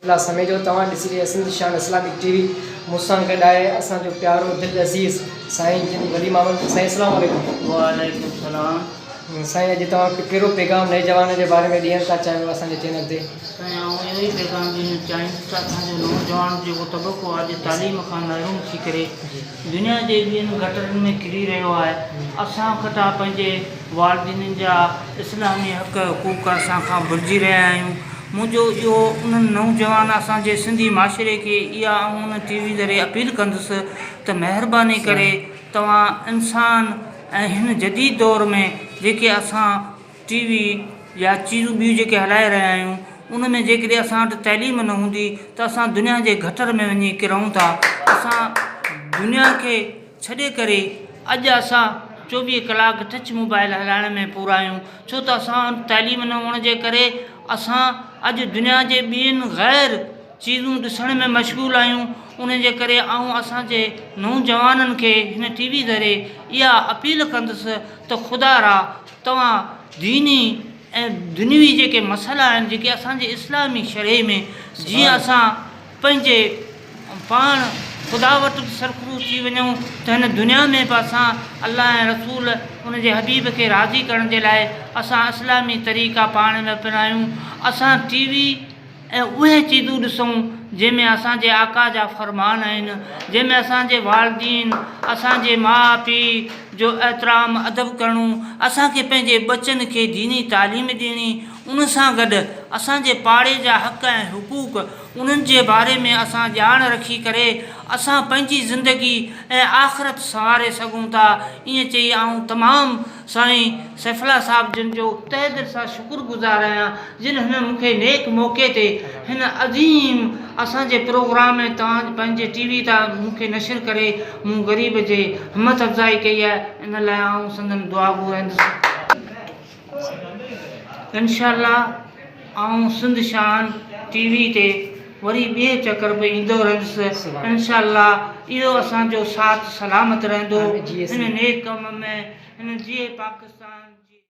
الله سميجو توهان ڏسي رهيا سنڌ شان اسلامڪ ٽي وي مون سان گڏ آهي اسان جو پيارو دل عزيز سائين جن ولي محمد سائين اسلام عليڪم. وعليڪم السلام. سائين اڄ توهان ڪهڙو پيغام نوجوانن جي باري ۾ ڏيڻ ٿا چاهيو اسان جي چينل تي. سائين آئون اهو ئي پيغام ڏيڻ چاهيندس ته اسان جو نوجوان جيڪو طبقو آهي اڄ تعليم کان محروم ٿي ڪري دنيا جي ٻين گٽرن ۾ ڪري رهيو آهي اسان کٽا پنهنجي والدينن جا اسلامي حق حقوق اسان کان ڀلجي رهيا آهيون منهنجو اهو انهن نوجوان اسان جي سنڌي معاشري کي اها آئون ان ٽي وي ذريعي اپيل ڪندس ته مهرباني ڪري توهان انسان ۽ هن جديد دور ۾ جيڪي اسان ٽي وي يا چيزون ٻيون جيڪي هلائي رهيا آهيون ان ۾ جيڪڏهن اسان وٽ تعليم نه هوندي ته اسان دنيا جي گٽر ۾ وڃي ڪرون ٿا اسان دنيا کي ڇڏي ڪري اڄ اسان 24 ڪلاڪ ٽچ موبائل هلائڻ ۾ پورا آهيون ڇو ته اسان وٽ تعليم نه هئڻ جي ڪري اسان اڄ دنيا جي ٻين غير چيزون ڏسڻ ۾ مشغول آهيون ان جي ڪري آئون اسان جي نوجوانن کي هن ٽي وي ذريعي اها اپيل ڪندس ته خدا را توهان ديني ۽ دنيوي جيڪي مسئلا آهن جيڪي اسان جي اسلامي شرعي ۾ جيئن اسان پنهنجي پاڻ خدا وٽ به سرخرو ٿي وڃون ته هن دنيا ۾ به اسان الله ۽ رسول ان جي حبيب کي راضي ڪرڻ جي لاء اسان اسلامي طريقا پاڻ ۾ اپنايون اسان ٽي وي ۽ اهي چيزون ڏسون جنهن ۾ اسان جي آقا جا فرمان آهن، جنهن ۾ اسان جي والدين، اسان جي ماء پيء جو احترام ادب ڪرڻو، اسان کي پنهنجي ٻچن کي ديني تعليم ڏيڻي، ان سان گڏ اسان جي پاڙي جا حق ۽ حقوق انهن جي باري ۾ اسان ڄاڻ رکي ڪري اسان پنهنجي زندگي ۽ آخرت سنواري سگهون ٿا. ائين چئي آئون تمام سائين سيف الله صاحب جن جو تهه دل سان شڪر گذار آهيان جن هن مون کي نيڪ موقعي تي هن عظيم اسان جي پروگرام ۾ توهان پنهنجي ٽي وي تان مون کي نشر ڪري مون غريب جي همت افزائي ڪئي آهي ان لاء آئون سندن دعاگو رهندس. انشاء الله آئون سنڌ شان ٽي وي تي وري ٻئي چڪر به ايندو رهندس انشاء الله اهو اسان جو ساٿ سلامت رهندو هن نيڪ ڪم ۾ هن جيئي پاڪستان.